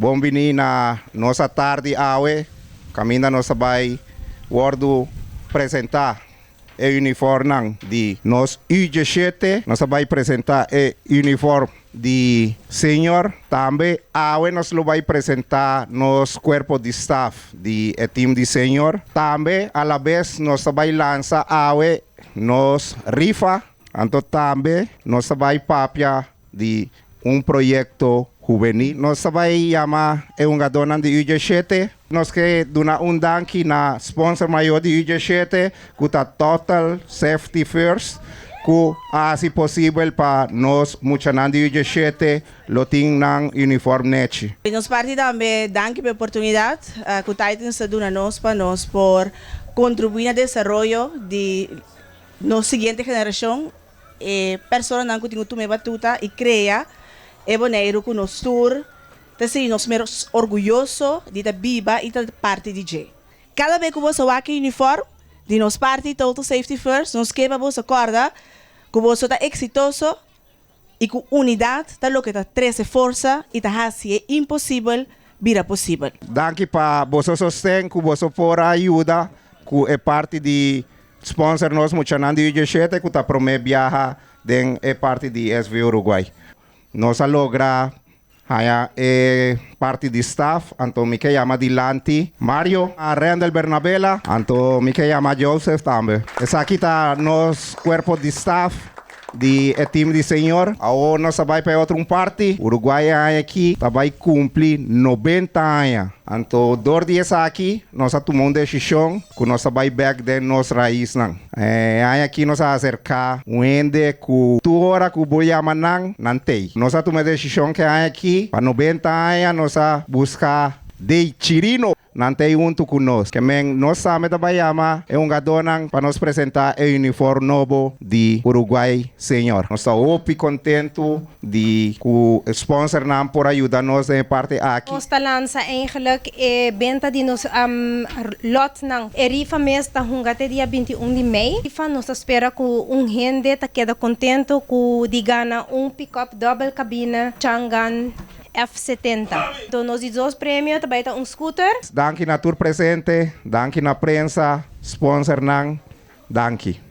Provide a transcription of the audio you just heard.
Bon bini na nos atardi awe, kaminda nos ta bai wòrdu presentá e uniformnan di nos U17. Nos ta bai presentá e uniform di senior. Tambe awe nos lo bai presentá nos kuerpo di staf di e team di senior. Tambe alabes nos ta bai lansa awe nos rifa. Anto tambe nos ta bai papia di un proyekto hubenil. Nos ta bai yama e hungadónan di U17. Nos ke duna un danki na sponsor mayor di U17 ku ta Total Safety First ku a hasi posibel pa nos muchanan di U17 lo tin nan uniform nechi. Di nos parti tambe danki pa e oportunidat ku Titans ta duna nos pa nos por kontribuí na desaroyo di nos siguiente generashon. E personanan ku tin ku tuma e batuta i krea e Boneiru ku nos tur ta sinti nos mes orguyoso di ta biba i ta parti di dje. Kada be ku boso wak e uniform di nos parti Total Safety First, nos ke pa boso kòrda ku boso ta eksitoso i ku unidat ta loke ta trese forsa i ta hasi e imposibel bira posibel. Danki pa boso sosten ku boso por a yuda ku e parti di Sponsor nos muchanan di U17 ku ta promé biaha den e parti di SV Uruguay. Nos a logra haña e parti di staf, anto mi ke yama dilanti Mario, Rendel Bernabela, anto mi ke yama Joseph tambe. Esaki ta nos kuerpo di staf di e team di Señor. Awor nos ta bai pa e otro un parti. Uruguay e aña aki ta bai cumpli 90 aña. Anto door di esaki nos a tuma un decision cu nos ta bai bek den nos raisnan. E aña aki nos a acerca un hende cu tur ora cu bo yama nan, nan tey. Nos a tuma e decision cu e aña aki pa 90 aña nos a busca Dey Chirino. Nan ta ei huntu ku nos. Ke men nos tambe ta bai yama e hungadónan pa nos presentá e uniform nobo di Uruguay Senior. Nos ta hopi kontentu di ku e sponsornan por a yuda nos den e parti aki. Nos ta lansa eigenlijk e benta di nos lotnan. E rifa mes ta hunga te dia 21 di mei. Rifa nos ta spera ku un hende ta keda kontentu ku di gana un pick-up dòbel kabina Changan F 70. Anto nos di dos premio ta bai ta un scooter. Danki na tur presente, danki na prensa, sponsornan, danki.